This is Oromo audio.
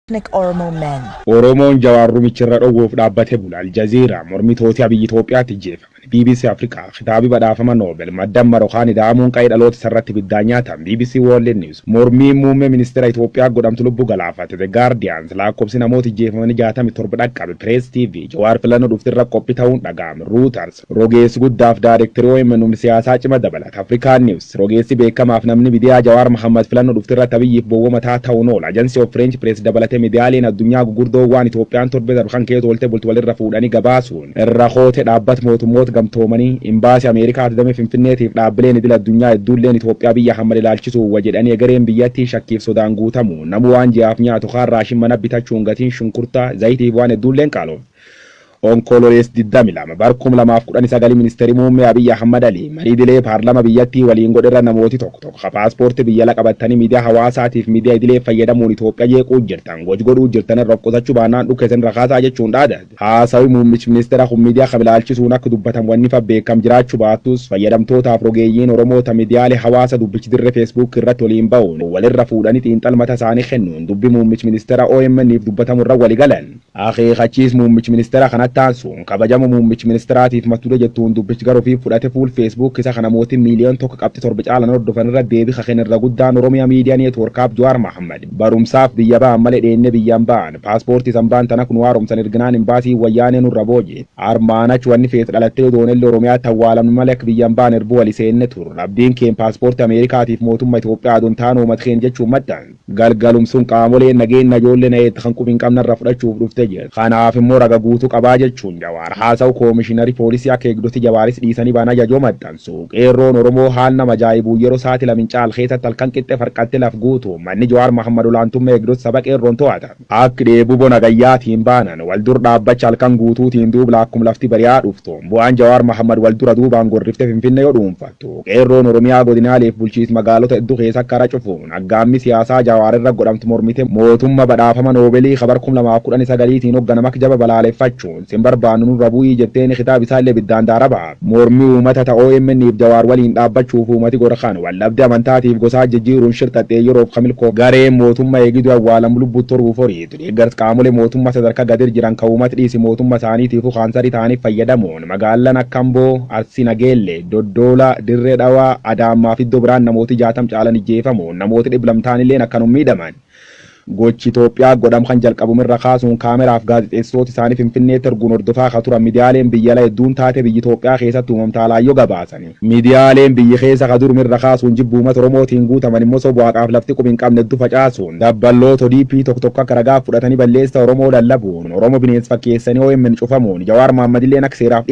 Ethnic Oromo men. Oromoon Jawaar rumichirra dhowwuuf dhaabbate bula. Aljazeera, mormitooti Abiyyi Itoophiyaatti ajjeefaman. BBC Afrikaa, kitaabi badhaafama Noobel maddan Marokaan ida'amuun qa'ee dhaloota isarratti ibiddaan nyaatan. BBC World News, mormiin muummee ministeera Itoophiyaa godhamtu lubbuu galaafate. The Guardian, lakkoofsi namoota ijjeefamanii 67 dhaqqabe. Press TV, Jawaar filannoo dhuftirra qophii ta'uun dhaga'ame. Reuters, rogeessi guddaaf daayirektarii OMN humni siyaasaa cima dabalata. African News, rogeessi beekamaaf namni miidiyaa Jawaar Mohammad filannoo dhuftirratti Abiyyiif bowwoo mataa ta'uun oola. Agency of French Press dabalatee miidiyaaleen addunyaa gurguddoo waan Itoophiyaan torbee darbe kan keessa oolte bultu walirra fuudhanii gabaasuun irra hoote. Dhaabbata mootummoota gamtoomanii, imbaasii Ameerikaa damee Finfinneetiif dhaabbileen idil addunyaa hedduulleen Itoophiyaa biyya Ahmad ilaalchisuu wa jedhanii egereen biyyattii shakkiif sodaan guutamu, namu waan ji'aaf nyaatu kaan raashin mana bitachuun gatiin shunkurtaa, zayitiif waan hedduulleen qaaloof. Onkololees 22 bar 2019, ministeerri muummee Abiyyi Ahmad Ali marii idilee paarlama biyyattii waliin godherra namooti tokko tokko paaspoortii biyya ala qabatanii miidiyaa hawaasaatiif miidiyaa idilee fayyadamuun Itoophiyaa jeequu jirtan, goj godhuu jirtan irra of qusachuu baannaan dhukkee rakaasaa jechuun dhaadate. Haasawi muummichi ministeera kun miidiyaa kam ilaalchisuun akka dubbatan wanni fa beekam jiraachuu baattus, fayyadamtootaaf rogeeyyiin Oromoota miidiyaalee hawaasa dubbichi dirree Facebook irratti waliin ba'uun walirra fuudhanii xiinxal mata isaanii kennuun dubbi muummichi ministeera OMN'if dubbatamu irra walii galan. Akeekachiis muummichi ministeera kanatti aansuun kabajamu muummichi ministeeraatiif mata jettuun dubbichi gara ofii fudhate fuul Facebook isa kana namooti miiliyoon 1.7 caalan hordofan irra deebii kakeen irra guddaan Oromiyaa Miidiyaa Neetwoorkaaf Jawaar Mohammad barumsaaf biyya ba'an malee dheenne biyyaan ba'an, paaspoortii san ba'an tana kun haaromsan erginaan imbaasii wayyaanee nurra booje, armaan achi wanni feet dhalattee doonelli Oromiyaatti awwaalamnu malee akka biyyaan ba'an erbuu wali seenne tur, abdiin keen paaspoortii Ameerikaatiif mootummaa Itoophiyaa aduun taanuu uummata keen jechuun maxxan. Galgalumsuun qaamoleen nageenya ijoollee na eetti kan qubi hin qabnerra fudhachuuf dhufte jedhe. Kanaaf immoo raga guutuu qabaa jechuun Jawaar haasa'u koomishinari poolisii akka eegdoti Jawaaris dhiisanii baan ajajoo maxxansu. Qeerroon Oromoo haal nama ajaa'ibuu yeroo sa'aatii lamin caal keessatti halkan qixxe farqatte laf guutu manni Jawaar Mahammad olaantummaa eegdota saba qeerroon to'ata. Akka dheebuu bona gayyaatiin baanan wal dur dhaabbacha halkan guutuutiin duub laakkum lafti bari'aa dhuftu bu'aan Jawaar Mahammad wal dura duubaan gorrifte Finfinne yoo dhuunfattu, qeerroon Oromiyaa godinaaleef bulchiis magaalota hedduu keessa kara cufuun aggaammi siyaasaa Jawaar irra godhamtu mormite, mootummaa badhaafama Noobelii kabar 2019tiin hoogganama akka jaba balaaleffachuun sin barbaannu nurra bu'ii jetteen kitaaba isaallee biddaan daara ba'a. Mormii uummata ta OMN'if Jawaar waliin dhaabbachuuf uummati godhan waldhabdee amantaatiif gosaa jijjiiruun shirxaxxee yeroof kamilkoo gareen mootummaa eegiduu awwaalamu lubbuu toruuf horiitu deeggarsa qaamolee mootummaa sadarkaa gadir jiran kan uummati dhiisi mootummaa isaaniitiifuu kaansarii ta'aniif fayyadamuun magaalaan akka Amboo, Arsii Nageelle, Doddoola, Dirree Dhawaa, Adaamaa fi iddoo biraan namooti 60 caalan ijjeefamuun namooti 200 ta'anilleen akkanum miidhaman. Gochi Itoophiyaa godham kan jalqabumirra kaasuun kaameraaf gaazexeessitoota isaanii Finfinneetti erguun hordofaa kan turan miidiyaaleen biyya ala hedduun taate biyyi Itoophiyaa keessatti uumamtaa laayyoo gabaasani. Miidiyaaleen biyyi keessa ka durumirra kaasuun jibbu uummata Oromootiin guutaman immoo soba waaqaaf lafti qubi hin qabne hedduu facaasuun dabballoota ODP tokko tokko akka ragaa fudhatanii balleessa Oromoo lallabuun Oromoo bineensa fakkeessanii OMN cufamuun Jawaar Mohammad illeen akka seeraaf